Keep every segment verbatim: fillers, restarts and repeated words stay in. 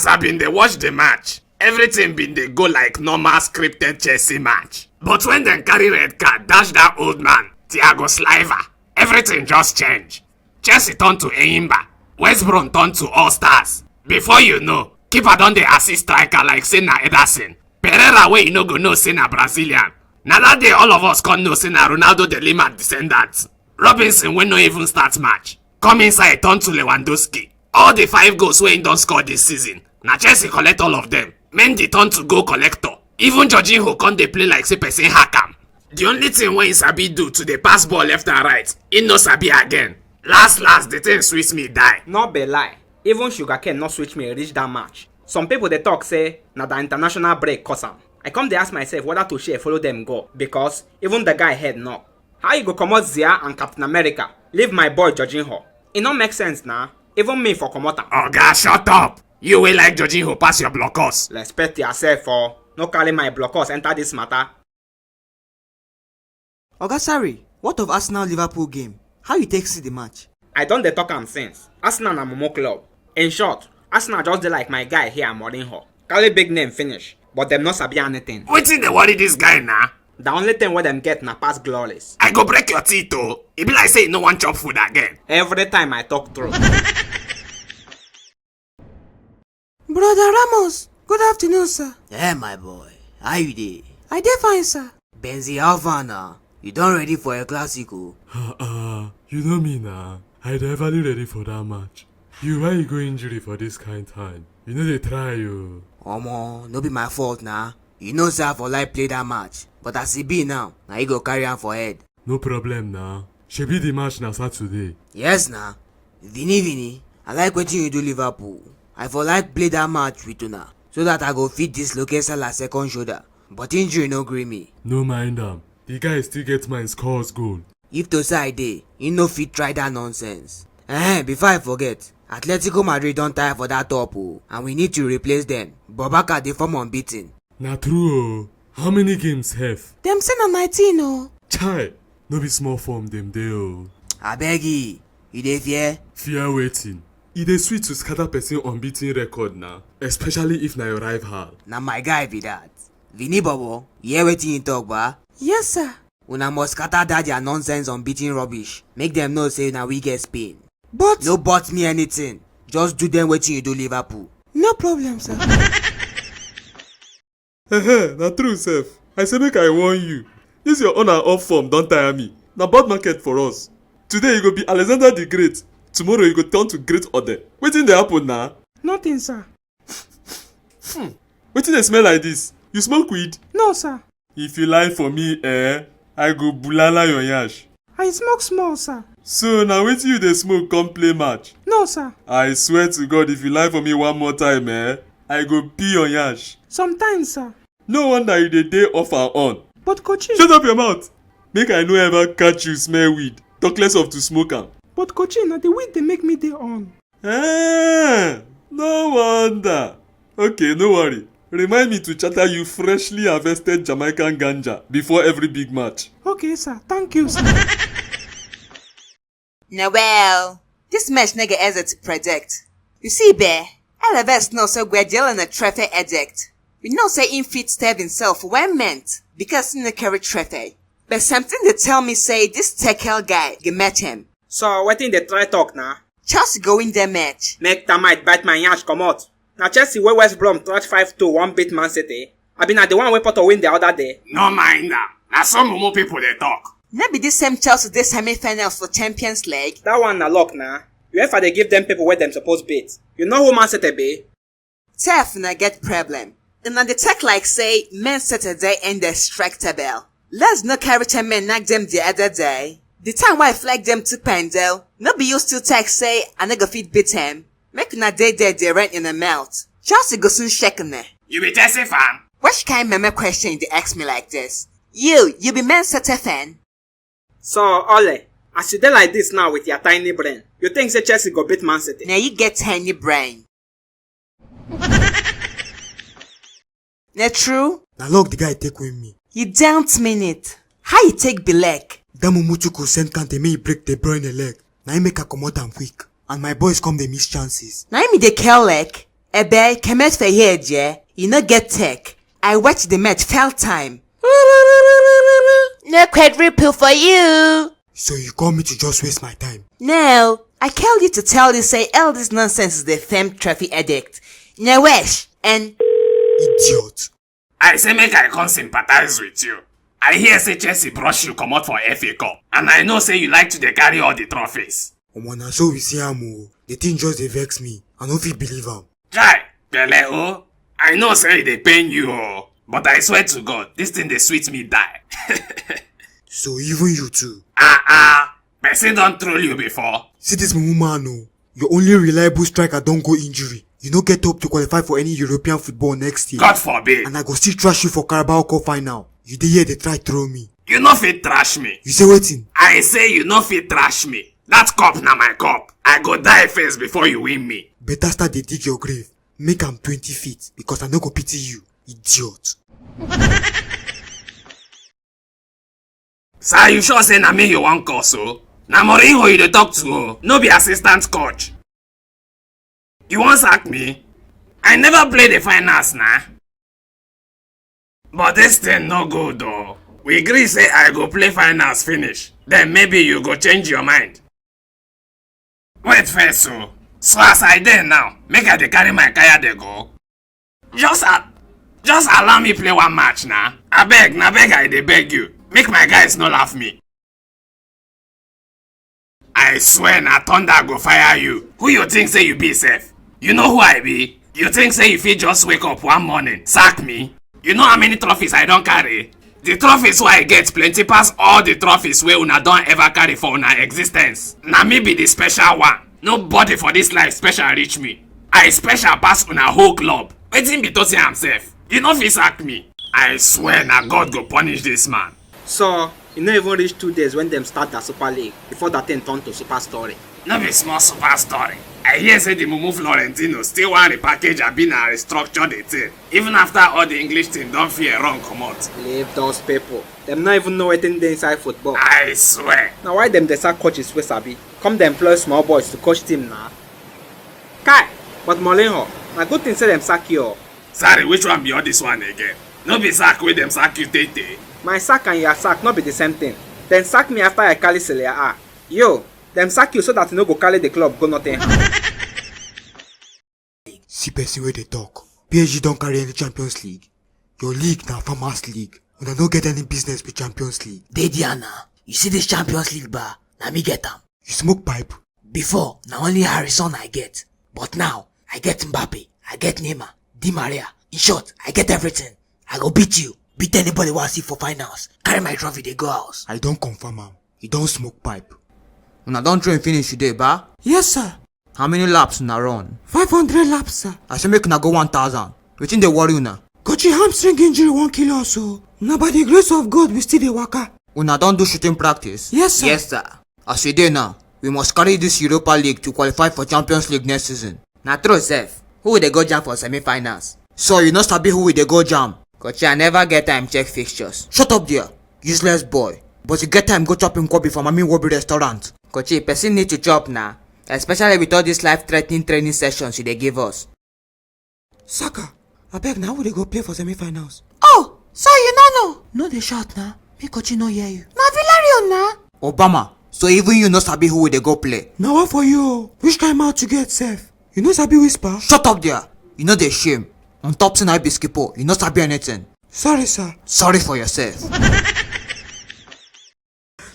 As I been dey watch the match, everything been dey go like normal scripted Chelsea match. But when dem carry red card dash that old man, Thiago Sliver, everything just change. Chelsea turn to Enyimba, West Brom turn to All Stars. Before you know, keeper don dey assist striker like say na Ederson. Pereira wey you no go know say na Brazilian. Na that day all of us come know say na Ronaldo de Lima descendant. Robinson wey no even start match come inside turn to Lewandowski. All the five goals wey he don score this season, na Chelsea collect all of them. Mendy turn to goal collector. Even Jorginho come dey play like say person hack am. The only thing wey he sabi do to dey pass ball left and right, he no sabi again. Last last, the thing sweet me die. No be lie, even sugarcane no switch me reach that match. Some people dey talk say na the international break cause am. I come dey ask myself whether to share follow them go because even the guy head knock. How you go comot Zia and Captain America, leave my boy Jorginho? E no make sense na. Even me for comot am. Oga, shut up! You wey like Jorginho pass your blockers. Respect yourself o. No carry my blockers enter this matter. Oga Sarri, what of Arsenal Liverpool game? How you take see the match? I don dey talk am since. Arsenal na mumu club. In short, Arsenal just dey like my guy here, Mourinho. Carry big name finish, but dem no sabi anything. Wetin dey worry this guy na? The only thing wey dem get na past glories. I go break your teeth o. E be like say you no wan chop food again. Every time I talk true. Brother Ramos, good afternoon, sir. Hey, my boy, how you dey? I dey fine, sir. Benzi, how far na? You don ready for El Clasico? Uh-uh, you know me na. I dey everly ready for that match. You, why you go injury for this kind time? You no dey try o. Omo, no be my fault na. You know say I for like play that match, but as e be now, na you go carry am for head. No problem na. Shebi the match na Saturday? Yes na. Vini Vini, I like wetin you do Liverpool. I for like play that match with una so that I go fit dislocate Salah second shoulder. But injury no gree me. No mind am. The guy still get mind score us goal. If to say I dey, he no fit try that nonsense. Eh, before I forget, Atletico Madrid don tire for that top o, and we need to replace them. But Barca dey form unbeaten. Na true o. How many games sef? Dem say na nineteen o. Chai, no be small form dem dey o. Abeg e, you dey fear? Fear wetin? E dey sweet to scatter person unbeaten record na, especially if na your rival. Na my guy be that. Vini Bobo, you hear wetin he talk ba? Yes, sir. Una must scatter that their nonsense unbeaten rubbish. Make dem know say na we get Spain. But no but me anything. Just do them wetin you do Liverpool. No problem, sir. Ehe, na true sef. I say make I warn you. This your on and off form don tire me. Na bad market for us. Today you go be Alexander the Great. Tomorrow you go turn to Great Ode. Wetin dey happen na? Nothing, sir. Hmm. Wetin dey smell like this? You smoke weed? No, sir. If you lie for me, eh, I go bulala your yansh. I smoke small, sir. So na wetin you dey smoke come play match? No, sir. I swear to God, if you lie for me one more time, eh, I go pee your yansh. Sometimes, sir. No wonder you dey dey off and on. But coaching. Shut up your mouth. Make I no ever catch you smell weed. Talk less of to smoke am. But coaching, na the weed dey make me dey on. Eh, no wonder. Okay, no worry. Remind me to charter you freshly harvested Jamaican ganja before every big match. Okay, sir. Thank you, sir. Na well, this match no get easy to predict. You see, be Alaves know say Guardiola na traffic addict. We know say him fit stab himself for one month because he no carry traffic. But something dey tell me say this Tuchel guy go match him. So wetin dey try talk na? Chelsea go win the match. Make termite bite my yansh comot. Na Chelsea wey West Brom thrash five two wan beat Man City. Abi na the one wey Porto win the other day? No mind am. Na so mumu people dey talk. No be this same Chelsea dey semi-finals for Champions League? That one na luck na. UEFA dey give them people wey dem suppose beat. You know who Man City be? Tef na get problem. Una dey talk like say Man City dey indestructible. Let's no carry ten men knack them the other day. The time wey I flag them to Pendel, no be you still talk say I no go fit beat him. Make una dey there dey run in the mouth. Chelsea go soon shake una. You be Chelsea fan? Which kind meme question you dey ask me like this? You, you be Man City fan? So, Ole, as you dey like this now with your tiny brain, you think say Chelsea go beat Man City? Na you get tiny brain. Na true? Na luck the guy take win me. You don't mean it. How you take be leg? That Mumuchuku send Kante make he break De Bruyne leg. Na him make I comot am quick. And my boys come dey miss chances. Na him dey kill leg. Ebe, kemet for here, je. You no get tech. I watch the match fell time. No quadruple for you. So you call me to just waste my time? No, I call you to tell you say all this nonsense is the famed trophy addict. Nyewesh and idiot. I say make I come sympathize with you. I hear say Chelsea brush you comot for F A Cup, and I know say you like to dey carry all the trophies. Omo, na so we see am o. The thing just dey vex me. I no fit believe am. Chai, pele o. I know say e dey pain you o, but I swear to God, this thing dey sweet me die. So even you too? Ah ah, person don troll you before? See this mumu man o. Your only reliable striker don go injury. You no get hope to qualify for any European football next year. God forbid. And I go still trash you for Carabao Cup final. You dey here dey try throw me. You no fit trash me. You say wetin? I say you no fit trash me. That cup na my cup. I go die first before you win me. Better start dey dig your grave. Make am twenty feet because I no go pity you, idiot. Sir, you sure say na me you wan call so? Na Mourinho you dey talk to o, no be assistant coach. You wan sack me? I never play the finals na. But this thing no good o. We gree say I go play finals finish, then maybe you go change your mind. Wait first o. So as I dey now, make I dey carry my kaya dey go? Just a, just allow me play one match na. Abeg, na beg I dey beg you. Make my guys no laugh me. I swear na thunder go fire you. Who you think say you be sef? You know who I be? You think say you fit just wake up one morning, sack me? You know how many trophies I don carry? The trophies wey I get plenty pass all the trophies wey una don ever carry for una existence. Na me be the special one. Nobody for this life special reach me. I special pass una whole club. Wetin be Tottenham sef? You no fit sack me. I swear na God go punish this man. So, e no even reach two days when dem start their Super League before that thing turn to Super Story. No be small Super Story. I hear say the mumu Florentino still wan repackage abi na restructure the thing, even after all the English team don fear run comot. Leave those people. Dem no even know wetin dey inside football. I swear. Na why dem dey sack coaches wey sabi, come dey employ small boys to coach team na. Kai, but Mourinho, na good thing say dem sack you o. Sorry, which one be all this one again? No be sack wey dem sack you tey tey? My sack and your sack no be the same thing. Dem sack me after I carry Serie A. Yo, dem sack you so that you no go carry the club go Nottingham. See person wey dey talk. P S G don carry any Champions League? Your league na farmers league. Una no get any business with Champions League. Dey there na. You see this Champions League bar? Na me get am. You smoke pipe? Before, na only Harrison I get. But now, I get Mbappe, I get Neymar, Di Maria. In short, I get everything. I go beat you, beat anybody wey I see for finals. Carry my trophy dey go house. I don confirm am. You don smoke pipe. Una don train finish today, ba? Yes, sir. How many laps una run? Five hundred laps, sir. I say make una go one thousand. Wetin dey worry una? Kochi hamstring injury wan kill us o. Na by the grace of God we still dey waka. Una don do shooting practice? Yes, sir. Yes, sir. As we dey now, we must carry this Europa League to qualify for Champions League next season. Na true sef. Who we dey go jam for semi-finals? So you no sabi who we dey go jam? Kochi, I never get time check fixtures. Shut up there, useless boy. But you get time go chop nkwobi for Mami Wobi restaurant. Kochi, person need to chop na, especially with all these life-threatening training sessions you dey give us. Saka, abeg, na who dey go play for semi-finals? Oh, so you no know? No dey shout na, make Kochi no hear you. Na Villarreal na. Obama, so even you no sabi who we dey go play? Na what for you o? Which kind mouth you get sef? You no sabi whisper? Shut up there. You no dey shame. On top say na you be skipper, you no sabi anything. Sorry, sir. Sorry for yourself.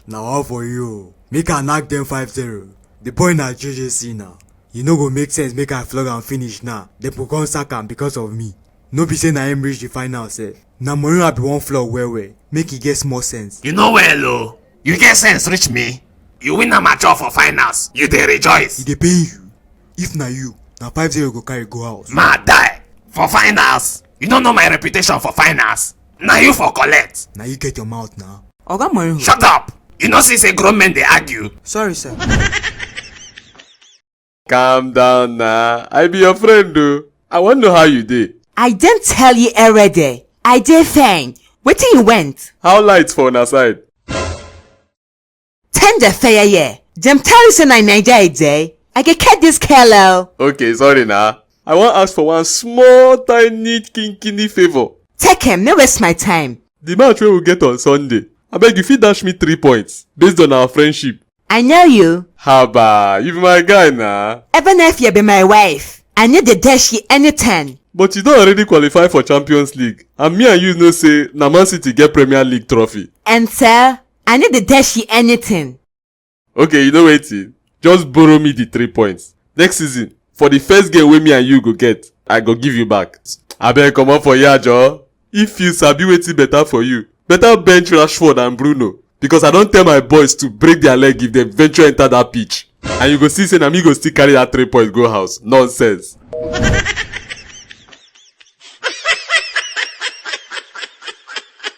Na all for you. Make I knack dem five zero. The boy na J J C now. You no go make sense make I flog am finish now. Dem go come sack am because of me. No be say na him reach the final sef. Na Mourinho I be wan flog well well. Make e get small sense. You know well o. You get sense reach me. You win amateur for finals. You dey rejoice. E dey pain you. If na you, na five zero go carry go house. Ma die. For finals. You no know my reputation for finals. Na you for collect. Na you get your mouth now. Oga Mourinho. Shut up! You no see say grown men dey argue? Sorry, sir. Calm down na. I be your friend o. I wan know how you dey. I don tell you already. I dey fine. Wetin you want? How light for una side? Turn the fire here. Dem tell you say na Naija I dey. I go cut this girl o. Okay, sorry na. I wan ask for one small tiny kinkini favor. Take am, no waste my time. The match wey we get on Sunday, abeg you fit dash me three points based on our friendship. I know you. Haba, you be my guy na. Even if you be my wife, I need the dash you anything. But you don already qualify for Champions League, and me and you know say na Man City get Premier League trophy. And sir, I need the dash you anything. Okay, you know wetin? Just borrow me the three points. Next season, for the first game wey me and you go get, I go give you back. Abeg comot for here, Joe. If you sabi wetin better for you, better bench Rashford and Bruno. Because I don tell my boys to break their leg if they venture enter that pitch. And you go see say na me go still carry that three points go house. Nonsense.